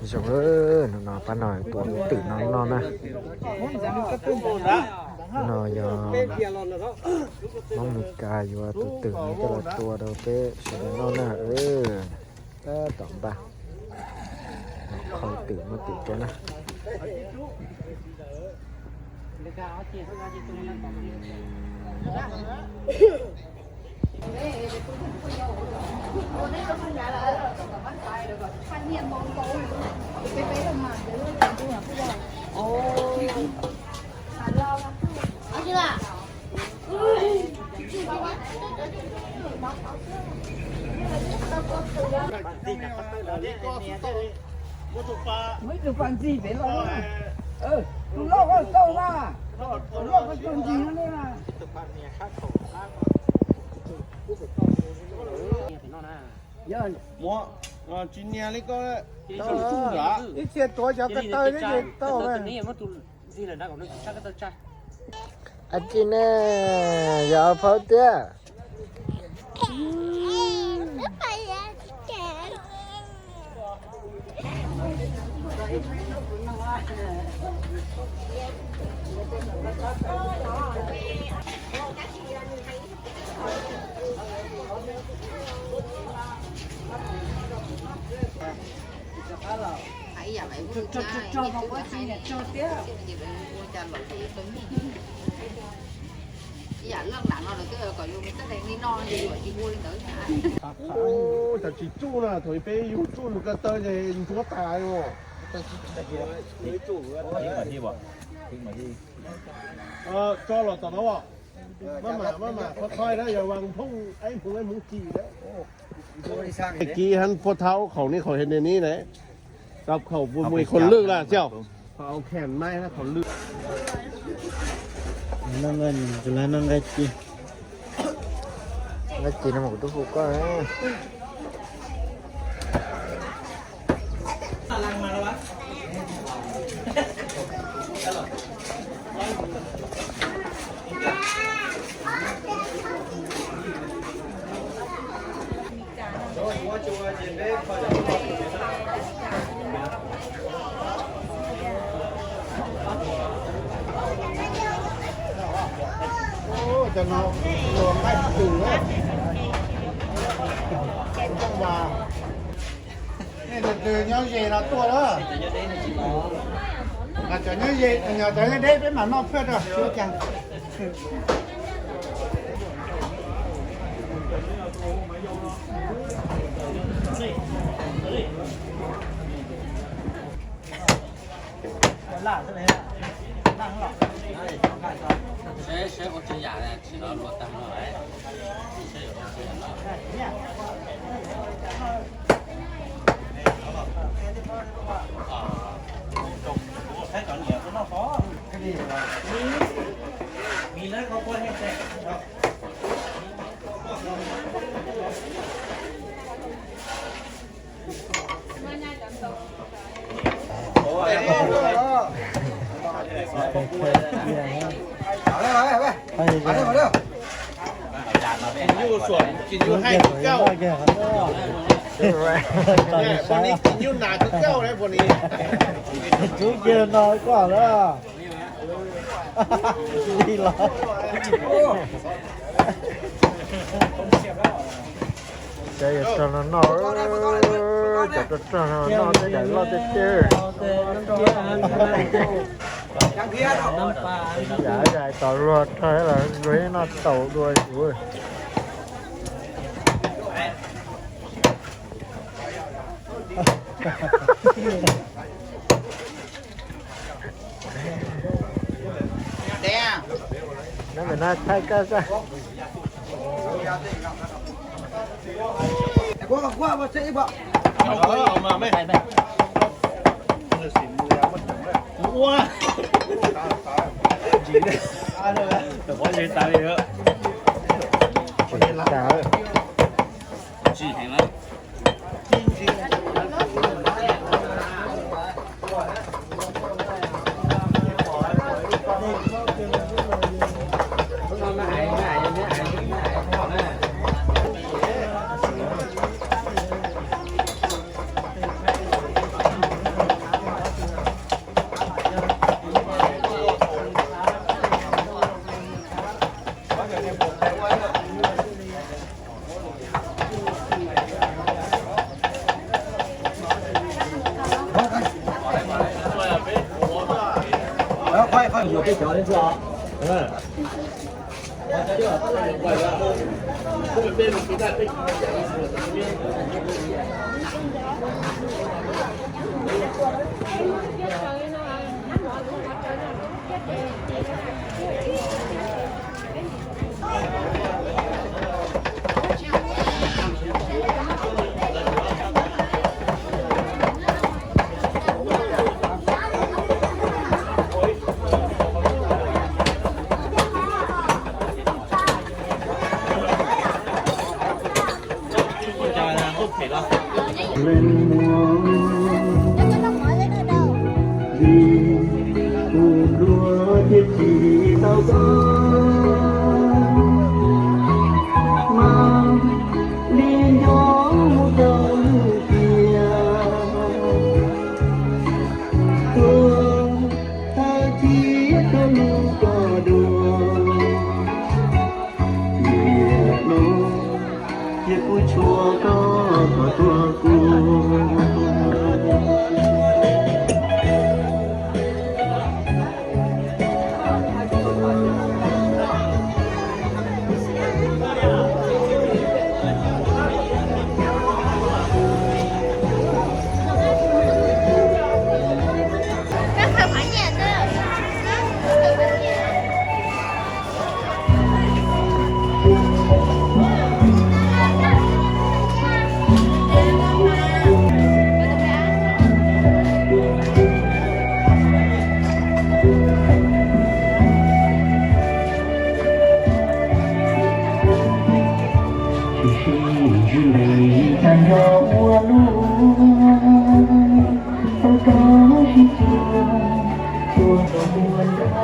Zoo, hnub no pab no tuav tus twm no noj na. No yog Hmoob Mes Kas yuav tus twm no coj los tua rau peb sawv daws noj na. Tab tom npaj qhau twm muab twm tua na. Muab tus pas ntxig pem los, tus loj koj tau na, tus loj koj tau ntxig no na. Muab, tsis nias li koj, ib txhia tuav cov ko taw thiab ces tau. Ntxig lawm na, kom nws tsis tshaj koj tau tsa. Ab tsi ne, yog phauj tiag. Ib yam leej nam no lawv twb kom yus txoj dee li no, yus tsis ua li ntawd. Ub, cas tsis tsuj na, thaum peb yug tsuj yus ko taw ces ntsuab tas os. Tso los tom no os. Maj mam, maj mam qhov qhov na, yog vas phooj, ib hmoov ib hmoov ci na. Kib hab puab thaub khaum ni khaum hev ni ni na. Rau khaum puas mus khaum lwj lawm xyov. Khaum khem mai na khaum lwj. Nqaij ci, nqaij ci no mas kuv twb hu koj. Cov no luag nqaij twm na, coj vas. Nej tus twg nyob ze no tuaj lawm. Cov nyob ze, cov nyob deb peb mam noj phaj rau tsis ua cas. Kis nyuj suam, kis nyuj haij kawg. Pua ni kis nyuj nas kawg na pua ni. Tsub kiag no koj lawm. Li los. Cov yog rog no noj, cov rog rog no noj tej daim loj tiag tiag. Yam yam tos luag rog los luag noj taus dua kuv. Nab, nab thaij koj xwb. Vim kuv pluag thiaj tsis tau koj, mas li nco mus rau lwm tiam. Tuag thawj thiab tuag lub koj dua, tiam no cia kuv tshuav koj kom tuag kuv. Tsis sib ntsib li cas nco ua luaj, tau koj sib txuas, txuas tau ua nrab.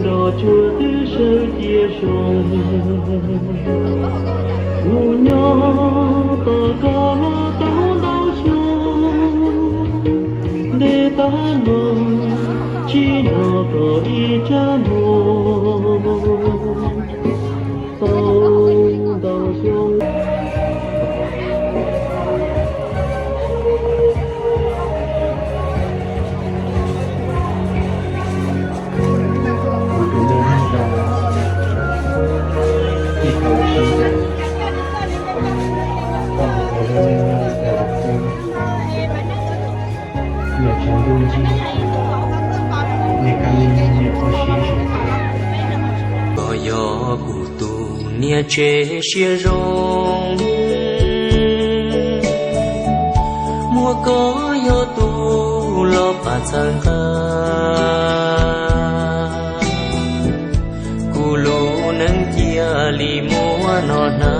Nrog cuag twb sawv cia zoo, kuv nyob tos koj los tau ntau xyoo, ntev tag los tsis hnov koj ib tsab muag. Tau ntau xyoo. Niam tsov ntuj ntsig, niam kab li niam koj siv zog. Koj yog kuv tus niam tsev siab zoo, muaj koj yog tus los pab txhawb nqa. Kuv lub neej cia li muaj no na,